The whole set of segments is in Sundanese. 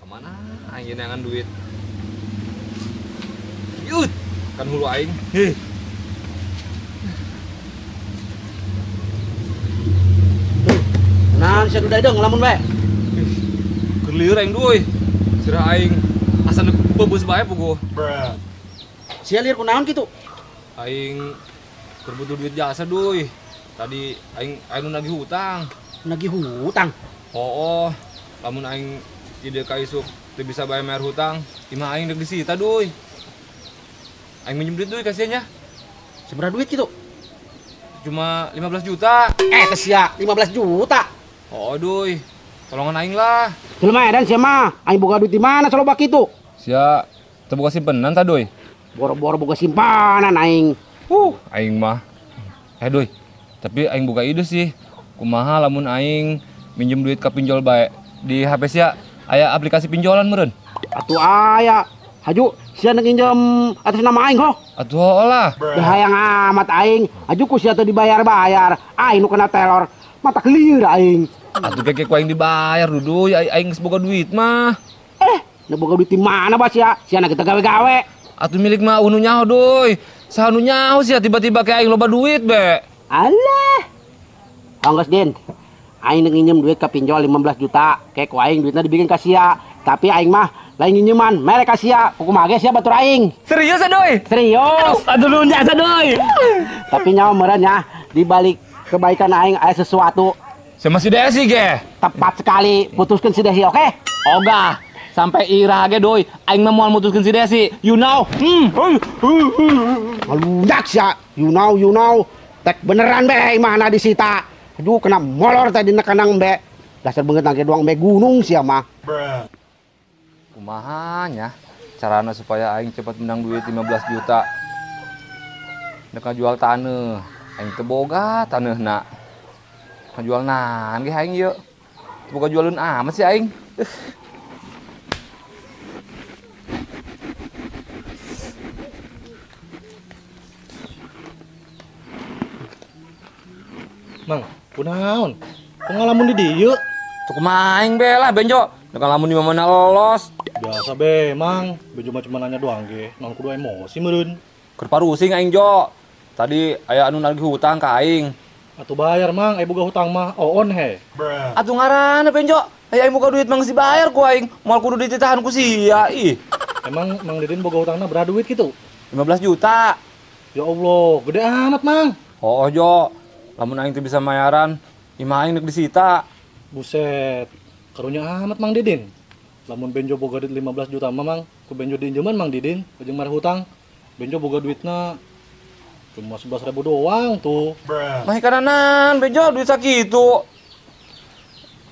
Kemana aing neangan duit? Yut, kan hulu aing. Heh. Nah, sia duda dong ngelamun bae. Keur lieur aing duy. Sirah aing asa bebeus bae puguh. Sia lieur kunaon kitu? Aing keur butuh duit jasa duy. Tadi aing anu nagih hutang. Nagih hutang? Oh, lamun aing ide ka isuk teu bisa bae bayar hutang, imah aing deuk disita duy. Aing minjem duit duy kasihannya. Seberapa duit kitu? Cuma 15 juta. Eh, sia 15 juta. Oh, duy. Tolongan aing lah. Jelema edan sia mah, aing boga duit di mana saloba kitu? Sia teu boga simpenan ta, duy? Boro-boro boga simpanan aing. Aing mah. Duy, tapi aing boga ide sih. Kumaha lamun aing minjem duit ka pinjol bae di HP sia aya aplikasi pinjolan meureun? Atuh aya. Haju sia nek nginjem atas nama aing ho. Atuh heuh lah. Hayang amat aing. Haju ku sia teu dibayar-bayar. Aing nu kena teror. Mata lieur aing. Atuh keke ku aing dibayar duduy, aing geus boga duit mah. Nu boga duit di mana bah sia? Sia na kita gawe-gawe. Atuh milik mah unu nyaho duy. Saha nu nyaho sia tiba-tiba ke aing loba duit be. Alah. Ongkos Din. Aing nek nginjem duit ka pinjol 15 juta. Ke ku aing duitna dibikin ka sia. Tapi aing mah lain nginjeman, mere ka sia. Kumaha ge sia batur aing. Serius aduy? Serius. Aduh nuhun jasa duy. Tapi nyawa meureun nya di balik kebaikan aing aya sesuatu. Sama si Desi ge. Tepat sekali, putuskan si Desi, oke? Ogah, sampai ira ge doi, aing mah moal mutuskeun si Desi. You know. Ngalunjak sia. You know, you know. Tek beneran be imahna disita. Aduh, kena molor tadi nekanang be. Dasar beungeut nangke doang be gunung sia mah. Kumaha nya carana supaya aing cepat menang duit 15 juta. Nek jual taneuh, aing teu boga taneuhna. Jual naon ge aing ieu. Boga jualun amat sih aing. Mang, kunaon? Kok ngalamun di dieu? Tuh kumaha aing be lah benjo. Nek ngalamun di mana lolos. Biasa be, Mang. Benjo mah cuma nanya doang ge. Naon kudu emosi meureun. Keur parusing aing jo. Tadi aya anu nagih hutang ka aing. Atuh bayar Mang, aya boga hutang mah oon he. Atuh ngaranna benjo, aya aing boga duit mang dibayar ku aing, moal kudu dititahan ku sia ih. Emang Mang Didin boga hutangna berapa duit kitu? 15 juta. Ya Allah, gede amat Mang. Oh jo, lamun aing teu bisa mayaran, imah aing deuk disita. Buset, karunya amat Mang Didin. Lamun benjo boga duit 15 juta mah Mang, ku benjo diinjeman Mang Didin, jeung marah hutang. Benjo boga duitna cuma 11.000 doang tuh. Mah kananan bejo duit sakitu.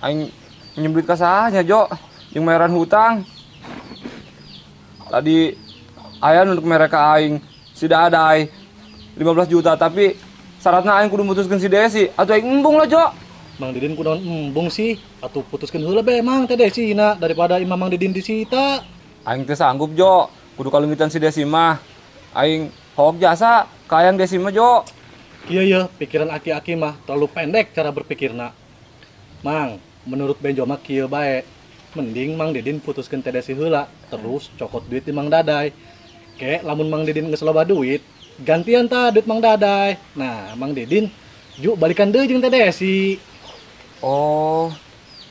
Aing minjem duit ka saha nya jo, jeung mayaran hutang. Tadi aya nu mere ka aing si Dadai 15 juta tapi syaratna aing kudu mutuskeun si Desi. Atuh aing embung lah jo. Mang Didin kunaon embung sih? Atuh putuskeun heula be Mang teh Desi na daripada imah Mang Didin disita. Aing teh sanggup jo, kudu kalungitan si Desi mah. Aing hook jasa kayang Desi mah jo. Iya ya, pikiran aki-aki mah terlalu pendek cara berpikirna. Mang, menurut benjo mah kieu bae. Mending Mang Didin putuskeun teh Desi heula, terus cokot duit di Mang Dadai. Ke lamun Mang Didin geus loba duit, gantian ta duit Mang Dadai. Nah, Mang Didin ju balikan deui jeung teh Desi. Oh,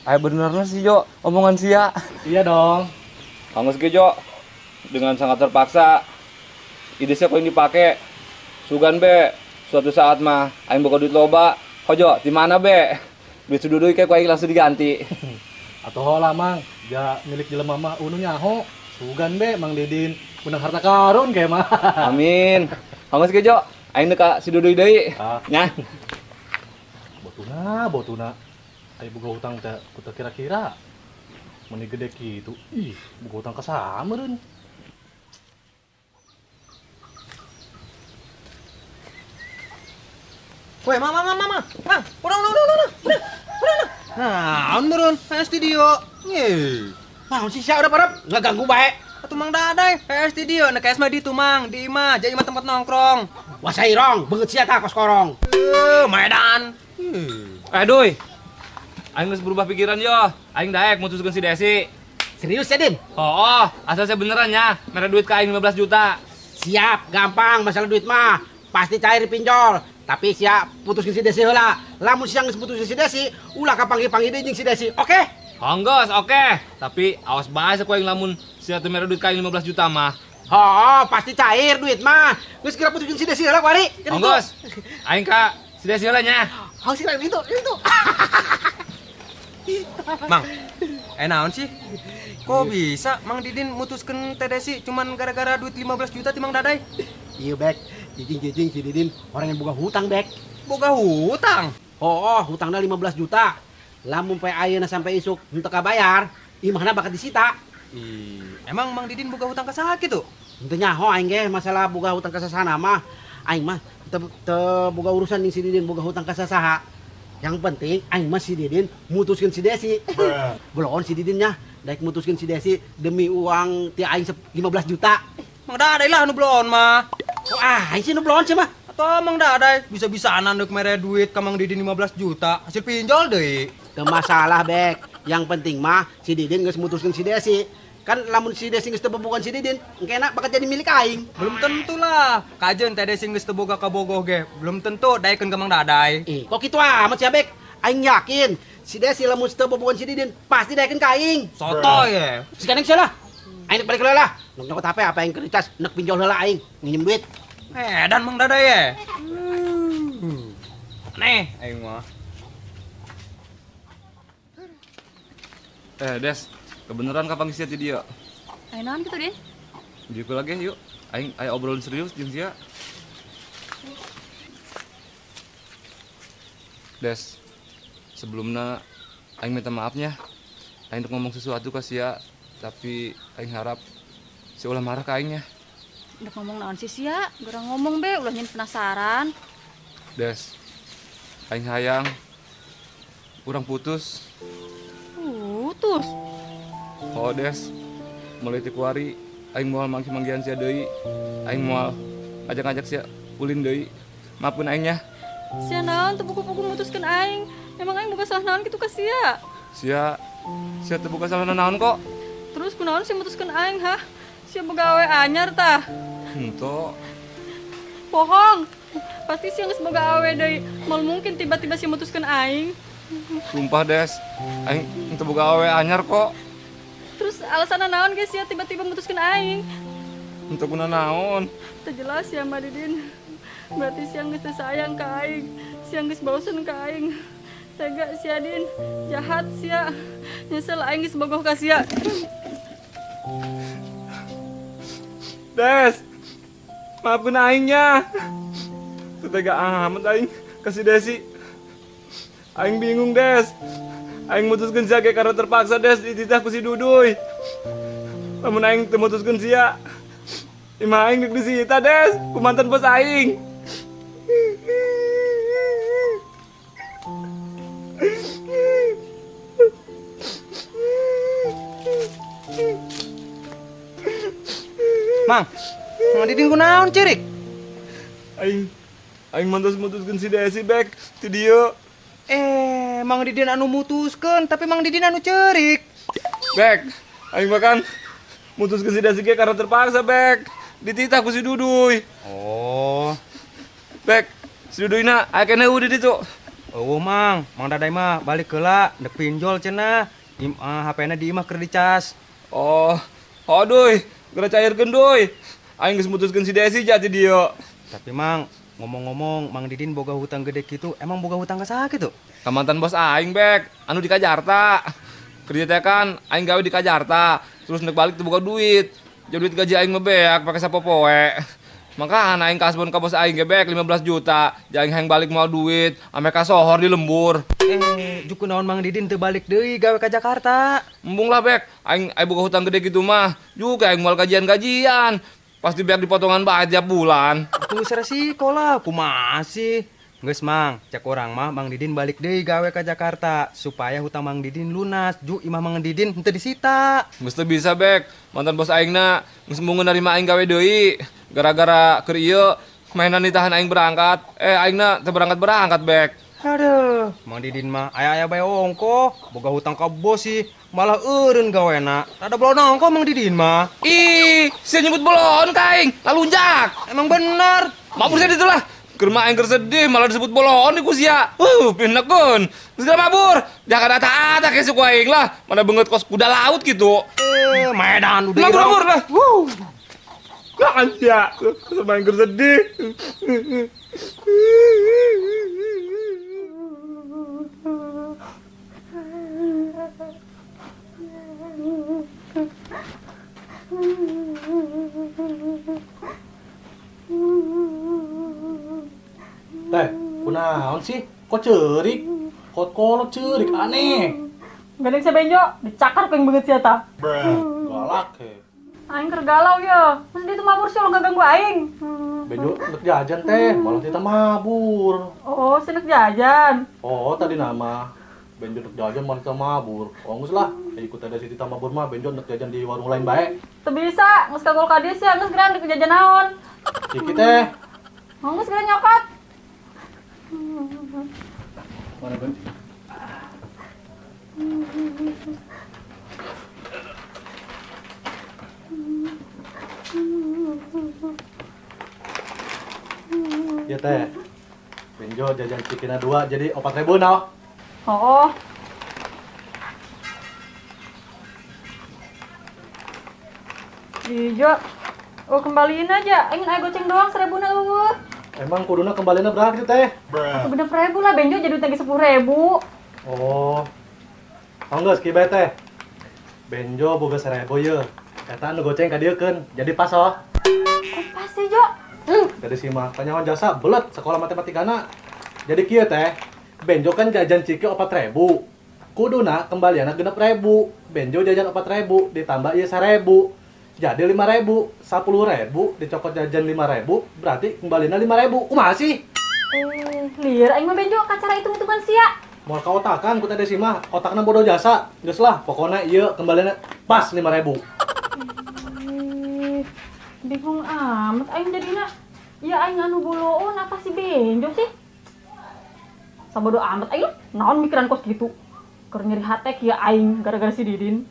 aya benerna sih Jo, omongan sia. Iya dong. Kangos ge Jo, dengan sangat terpaksa ide sia yang dipake. Sugan be, suatu saat mah aing boga duit loba. Hojo, di mana be? Duit sududuy kayak ku aing langsung diganti. Atuh hola Mang, ja milik jelema mah unu nyaho. Sugan be Mang Didin menang harta karun kayak mah. Amin. Kangos ge Jo, aing deuk ka si Duduy deui. Nya. Botuna, botuna. Aing boga hutang teh ku teu kira-kira. Meni gede kitu. Ih, boga hutang ka saha meureun. Weh, mang, mang, mang, mang, mang, udah, udah, udah, udah, udah, udah. Nah, on meureun, aya studio. Ye. Naon sih sia udah parep, ngaganggu bae. Atuh Atuh Mang Dadai, PS di dieu, nek mah ditu Mang, di imah, jadi imah tempat nongkrong. Wasairong, beungeut sia tah kos korong. Medan. Duy. Aing geus berubah pikiran yo. Aing daek mutuskeun si Desi. Serius ya, Din? Oh, asal saya beneran ya, mere duit ke aing 15 juta. Siap, gampang masalah duit mah. Pasti cair pinjol. Tapi sia putuskeun si Desi heula. Lamun sia geus putuskeun si Desi, ulah kapanggih-panggih deui jeung si Desi. Oke? Hongos, oke. Tapi awas bae ku aing lamun sia teu mere duit ka aing 15 juta mah. Oh, pasti cair duit mah. Geus kira putuskeun si Desi heula kuari. Hongos. Aing ka si Desi heula nya. Hong sih itu, itu. Mang, naon sih? Kok bisa Mang Didin mutuskeun Teh Desi cuman gara-gara duit 15 juta ti Mang Dadai? Iya, Bek. Jijing-jijing si Didin orang yang boga hutang, Bek. Boga hutang? Oh, hutangnya 15 juta. Lamun poe ayeuna sampai isuk henteu kabayar, imahna bakal disita. Ih, emang Mang Didin boga hutang ka saha kitu? Henteu nyaho aing ge masalah boga hutang ka sasana mah. Aing mah teu boga urusan jeung si Didin boga hutang ka sasaha. Yang penting aing mah si Didin mutuskeun si Desi. Belon si Didin nya daek mutuskeun si Desi demi uang ti aing 15 juta. Mang Dadai lah nu belon mah. Wah, aing sih nu belon sih mah. Atau Mang Dadai bisa-bisaan deuk mere duit ka Mang Didin 15 juta hasil pinjol deui. Teu masalah, Bek. Yang penting mah si Didin geus mutuskeun si Desi. Kan lamun si Desi geus teu bobogohan si Didin, engkena bakal jadi milik aing. Belum tentu lah. Kajeun Teh Desi geus teu boga kabogoh ge, belum tentu daekeun ka Mang Dadai. Kok kitu amat sia, Bek? Aing yakin si Desi lamun teu bobogohan si Didin pasti daekeun ka aing. Soto ye. Sekarang sia lah. Aing balik heula lah. Nok nyokot HP apa yang keur dicas, nek pinjol heula aing, nginjem duit. Edan Mang Dadai ye. Aneh aing mah. Des, kebeneran kapan sia ti dieu? Ayo naon kitu, Din? Dieu lagi yuk. Aing aya obrolan serius jeung sia. Des, sebelumna aing minta maafnya. Aing untuk ngomong sesuatu ka sia, tapi aing harap sia ulah marah ka aingnya. Udah ngomong naon sih sia? Gerang ngomong be, ulah nyin penasaran. Des, aing hayang urang putus. Putus? Oh Des, mulai ti kuari aing moal manggi-manggihan sia deui. Aing moal ngajak-ngajak sia ulin deui. Maafkeun aingnya. Sia naon teu buku-buku mutuskeun aing. Emang aing boga salah naon kitu ka sia? Sia sia teu boga salah naon kok. Terus kunaon sia mutuskeun aing, hah? Sia boga awe anyar tah? Henteu. Bohong. Pasti sia geus boga awe deui. Moal mungkin tiba-tiba sia mutuskeun aing. Sumpah Des, aing teu boga awe anyar kok. Terus alasanna naon ge sia tiba-tiba mutuskeun aing? Henteu guna naon. Teu jelas ya Mbak Didin. Berarti sia geus teu sayang ka aing. Sia geus bosen ka aing. Tega sia Din, jahat sia. Nyesel aing geus bogoh ka sia. Des, maafkeun aingnya. Teu tega amat aing ka si Desi. Aing bingung, Des. Aing mutuskeun sia ge karena terpaksa, Des, dititah ku si Duduy. Lamun aing teu mutuskeun sia, imah aing deuk disita, Des, ku mantan bos aing. Mang, Mang Didin kunaon cirik? Aing mantos mutuskeun si Desi, Bek, ti dieu. Mang Didin anu mutuskeun, tapi Mang Didin anu cerik. Bek, aing makan mutuskeun si Desi ge karena terpaksa, Bek. Dititah ku si Duduy. Oh. Bek, si Duduyna aya keneh eueuh di ditu. Eueuh, Mang. Mang Dadai mah balik heula, dek pinjol cenah. HP-na di imah keur dicas. Oh, oh Duy, geura cairkeun Duy. Aing geus mutuskeun si Desi jati dieu. Tapi Mang, ngomong-ngomong, Mang Didin boga hutang gede kitu, emang boga hutang ka saha kitu? Ka mantan bos aing, Bek, anu di Jakarta. Kerja teh kan aing gawe di Jakarta, terus nek balik teu boga duit. Jadi duit gaji aing mah beak pake sapopoe. Maka aing kasbon ka bos aing ge Bek 15 juta. Jaing hayang balik moal duit, ame kasohor di lembur. Juku naon Mang Didin teu balik deui gawe ka Jakarta. Embung lah, Bek. Aing boga hutang gede kitu mah. Juga aing moal gajian-gajian. Pasti beak dipotongan bae tiap bulan. Tuh resiko lah, kumaha sih? Geus Mang, cek urang mah Mang Didin balik deui gawe ka Jakarta supaya hutang Mang Didin lunas, ju imah Mang Didin henteu disita. Geus teu bisa Bek, mantan bos aingna geus embungeun narima aing gawe deui. Gara-gara keur ieu mainan ditahan aing berangkat, aingna teu berangkat-berangkat Bek. Aduh, Mang Didin mah aya-aya bae ongkoh, boga hutang ka bos sih, malah eureun gawena. Rada bolon ongkoh Mang Didin mah. Ih, sia nyebut bolon ka aing, lalunjak. Emang bener. Mabur sia ditu lah. Keur mah aing keur sedih malah disebut bolon ku sia. Pinekeun. Geus geura mabur. Jangan ata-ata ke suku aing lah, mana beungeut kos kuda laut gitu. Medan udah. Mabur lah. Wuh. Lah sia, keur mah aing keur sedih. Teh, kunaon sih? Kok ceurik? Kot-kolot ceurik, aneh. Gandeng si Benjo, dicakar pengen banget sia tah. Galak he. Aing keur galau ya. Terus dia tuh mabur sih lo gak ganggu aing. Benjo nek jajan teh, malah kita mabur. Oh, si nek jajan. Oh, tadi nama Benjo nek jajan malah kita mabur. Oh, geus lah, ikut ada si Tita mabur mah Benjo nek jajan di warung lain bae. Teu bisa, geus kagol ka dieu sia, geus geura nek jajan naon. Ciki teh. Oh, geus geura nyokot. Mana Ben? Ya teh, Benjo jajan cikina 2 jadi 4.000 nah. Oh. Iya, oh kembaliin aja, ingin ayo goceng doang 1.000 na eueuh. Emang kuduna kembaliinnya berapa gitu teh? Aku bener 1.000 lah, Benjo jadi utang 10.000. Oh, oh enggak ski bae teh. Benjo boga 1.000 ye. Eta anu goceng ka dieu keun, jadi pas oh. Kok pas sih, Jo? Jadi si mah kanyawan jasa belet sekolah matematikana. Jadi kieu teh, Benjo kan jajan ciki 4.000. Kuduna kembalianna 6.000. Benjo jajan 4.000 ditambah ieu 1.000. Jadi 5.000, 10.000 dicokot jajan 5.000, berarti kembalianna 5.000. Kumaha sih? Liar aing mah Benjo kacara hitung-hitungan sia. Moal kaotakan ku teh si mah, otakna bodoh jasa. Geus lah, pokona ieu kembalianna pas 5.000. Bingung amat aing jadina. Ya aing anu boloon apa si Benjo sih? Sabodo amat aing, naon mikiran kos gitu. Keur nyeri hate kieu aing gara-gara si Didin.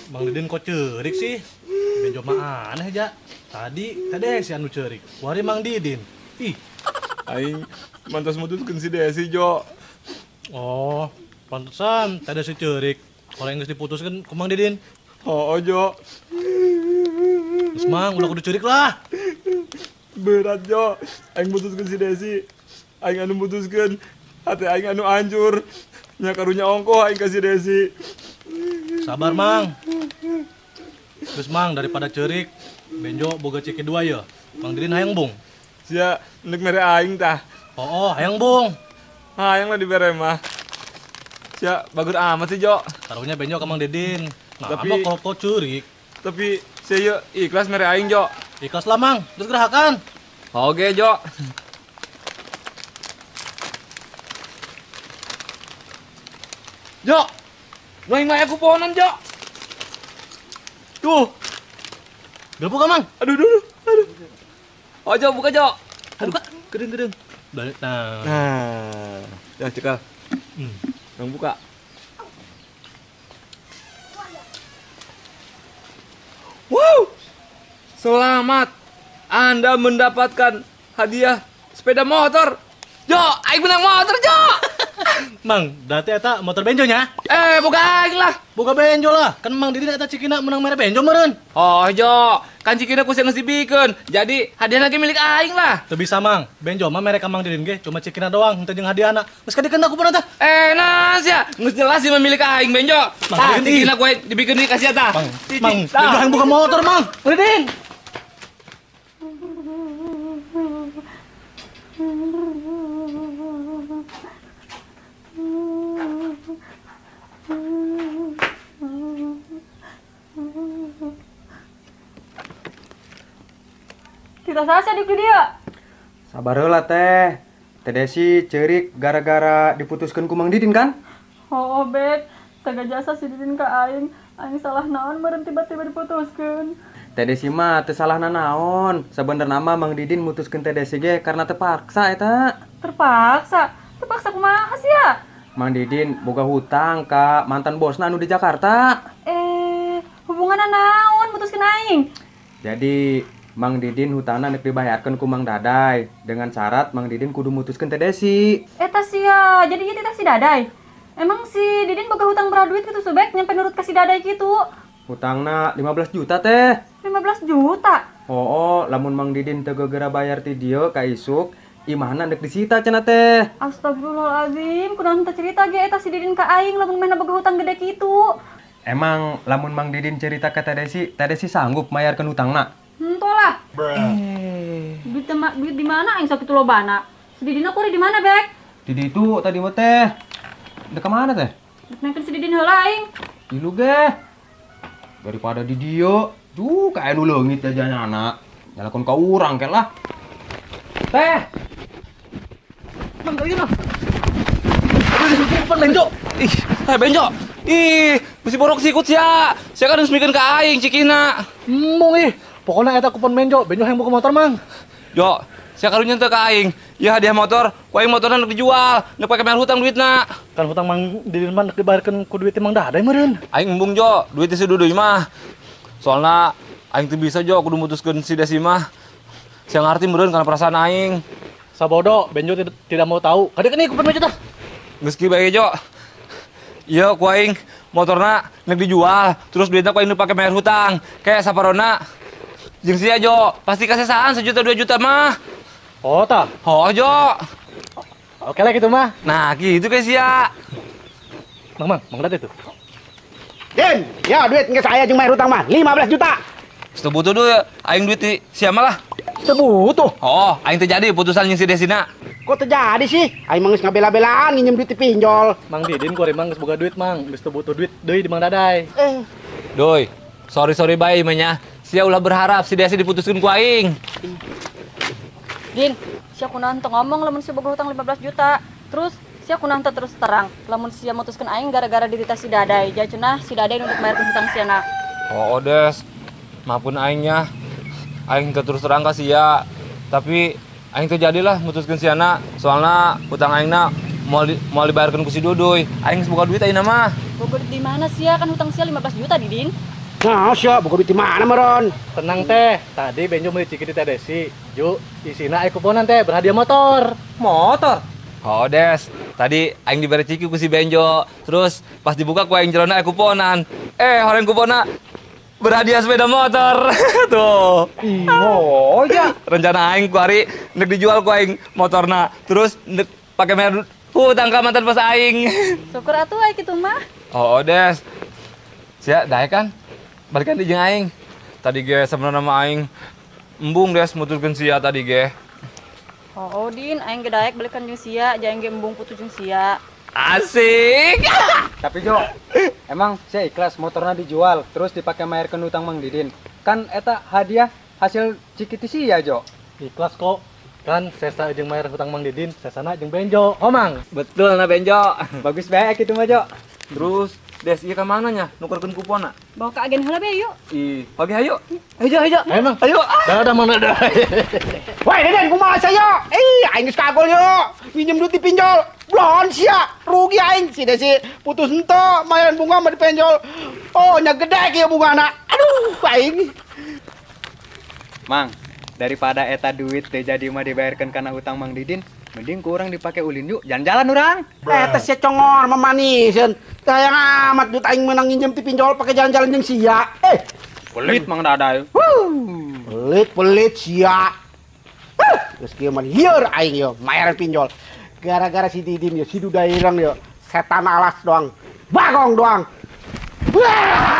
Bang Didin kok ceurik sih? Benjo mah aneh ja. Tadi si anu ceurik. Wari Mang Didin. Ih, aing mantas mutuskeun si Desi, Jo. Oh, pantesan tadi si ceurik. Kalau yang geus diputuskeun ku Mang Didin. Oh, Jo. Geus Mang, ulah kudu ceurik lah. Berat, Jo. Aing mutuskeun si Desi. Aing anu mutuskeun. Hati aing anu hancur. Nya karunya ongkoh aing ka si Desi. Sabar, Mang. Terus Mang, daripada ceurik, Benjo boga ciki 2 ya. Mang Didin hayang bung. Sia, nek mere aing tah. Oh, hayang bung. Hayang lah dibere mah. Sia, bagus amat sih, Jo. Taruhnya Benjo ke Mang Didin. Nah, tapi kok ceurik. Tapi sia yeuh ikhlas mere aing, Jo. Ikhlas lah, Mang. Terus gerakan. Oke, Jo. Jo. Aing mah kuponan, Jo. Tuh. Udah buka, Mang. Aduh, aduh, aduh. Oh, Jo, buka, Jo. Aduh, buka. Kedeng-kedeng. Balik. Nah. Nah. Ya, cekal. Bang buka. Wow. Selamat. Anda mendapatkan hadiah sepeda motor. Jo, aing menang motor, Jo. Mang, berarti eta motor Benjo nya? Buka aing lah. Buka Benjo lah. Kan Mang Didin eta cikina menang mere Benjo meureun. Oh, Jo, kan cikina ku sia geus dibikeun. Jadi hadiah lagi milik aing lah. Teu bisa, Mang. Benjo mah mere ka Mang Didin ge cuma cikina doang, henteu jeung hadiahna. Geus kadikeun aku pun tah. Nah sia, geus jelas sih milik aing Benjo. Mang Didin cikina ku dibikeun deui ka sia tah. Mang, Mang, Benjo buka motor, Mang. Didin. Titah saha sia diuk di dieu? Sabar heula teh. Teh Desi ceurik gara-gara diputuskeun ku Mang Didin kan? Oh, Bek. Tega jasa si Didin ka aing. Aing salah naon meureun tiba-tiba diputuskeun. Teh Desi mah teu salah nanaon. Sabenerna mah Mang Didin mutuskeun Teh Desi ge karena terpaksa eta. Terpaksa? Terpaksa kumaha sia? Mang Didin boga hutang ka mantan bosna anu di Jakarta. Hubunganna naon mutuskeun aing? Jadi Mang Didin hutangna nek dibayarkeun ku Mang Dadai dengan syarat Mang Didin kudu mutuskeun Teh Desi. Eta sia, jadi ieu titah si Dadai. Emang si Didin boga hutang berapa duit gitu Subek nyampe nurut ka si Dadai gitu? Hutangna 15 juta teh. 15 juta? Oh, lamun Mang Didin teu geura bayar ti dieu ka isuk, imahna nek disita cenah teh. Astagfirullahalazim, kunaon teu cerita ge eta si Didin ka aing lamun mehna boga hutang gede kitu. Emang lamun Mang Didin cerita ka Teh Desi, Teh Desi sanggup mayarkeun hutangna? Henteu lah. Duit di mana aing sakitu lobana? Si Didin kuari di mana, Bek? Di ditu tadi mah teh. Dek ka mana teh? Dek naikeun si Didin heula aing. Di lu ge. Daripada di dieu, duh kayak nu leungit jajanana. Nyalakeun ka urang ke lah. Teh. Mang kali mah. Aduh, pan Benjo. Ih, Benjo. Ih, besi borok sikut sia. Sia kan resmikeun ka aing cikina. Embung ih. Pokoknya eta kupon Benjo, Benjo hayang buka motor, Mang. Jo, sia karunya teu ka aing. Ieu hadiah motor, ku aing motorna nek dijual, nek pake bayar hutang duitna. Kan hutang Mang Didin mah nek dibayarkeun ku duit Mang Dadai meureun. Aing embung Jo, duit si Duduy mah. Soalna aing teu bisa Jo kudu mutuskeun si Desi mah. Sia ngarti meureun kana perasaan aing. Sabodo, Benjo tidak mau tahu. Kadek nih kupon Benjo tah. Geus kieu bae Jo. Ieu ku aing motorna nek dijual, terus duitna ku aing nu pake bayar hutang. Kayak saparona jeung sia Jo, pasti kasesaan 1 juta 2 juta mah. Oh tah. Oh Jo. Oke lah gitu mah. Nah gitu ke sia. Mang, Mang Dad itu. Din, ya duit geus aya jeung bayar hutang mah 15 juta. Teu butuh duit, aing duit di sia mah lah. Teu butuh. Oh, aing teu jadi putusan jeung si Desina. Kok terjadi sih? Aing mah geus ngabela-belaan nginjem duit di pinjol. Mang Didin kuari mang geus boga duit mang, geus teu butuh duit deui di Mang Dadai. Doi, sorry bae mah nya. Sia ulah berharap si Desi diputuskeun ku aing. Din, sia kunaon teu ngomong lamun sia boga hutang 15 juta. Terus sia kunaon teu terus terang lamun sia mutuskeun aing gara-gara dirita si Dadai. Ja cenah si Dadai nu bayarkeun hutang sia na. Oh, Des. Maafun aingnya. Aing teu terus terang ka sia. Tapi aing teu jadilah mutuskeun siana, soalna hutang aingna moal dibayarkeun ku si Duduy. Aing geus boga duit ayeuna mah. Boga duit di mana sia? Kan hutang sia 15 juta, Didin. Nah, sia boga duit di mana meureun? Tenang teh, tadi Benjo meuli ciki di Teh Desi. Ju, isina aya kuponan teh berhadiah motor. Motor? Oh, Des. Tadi aing dibere ciki ku si Benjo. Terus pas dibuka ku aing jerona aya kuponan. Horeng kuponna berhadiah sepeda motor. Tuh. Oh, ya. Rencana aing ku hari nek dijual ku aing motorna. Terus nek pake bayar hutang ka mantan pas aing. Syukur atuh aing kitu mah. Oh, Des. Sia daek kan? Balikan di jeung aing. Tadi ge sebenarnya mah aing embung Des mutuskeun sia tadi ge. Oh, Din, aing ge daek balikan jeung sia, ja aing ge embung putus jeung sia. Asik. Tapi Jo, emang sia ikhlas motorna dijual terus dipakai mayarkeun hutang Mang Didin. Kan eta hadiah hasil ciki ti sia, Jo. Ikhlas kok. Kan sesa jeung mayar hutang Mang Didin, sesana jeung Benjo. Oh, Mang. Betul na Benjo. Bagus bae kitu mah, Jo. Terus Des, ieu ka mana nya? Nukerkeun kuponna. Bawa ke agen heula be yuk. Ih, pagi hayu. Ayo, ayo. Ayo, Mang. Ayo. Dadah, Mang Dadai. Woi, Deden, kumaha sia? Aing geus kagol yo. Minjem duit di pinjol. Blon sia, rugi aing si Desi putus henteu, mayan bunga mah di pinjol. Oh, nya gede kieu bungana. Aduh, aing. Mang, daripada eta duit teu jadi mah dibayarkeun kana hutang Mang Didin, mending ku urang dipake ulin yuk, jalan-jalan urang. Eta sia congor memaniseun. Hayang amat duit aing menang nginjem ti pinjol pake jalan-jalan jeung sia. Pelit Mang Dadai. Pelit sia. Geus kieu mah lieur aing yo mayar pinjol. Gara-gara si Didin yo, si Dudairang yo, setan alas doang. Bagong doang. Wah!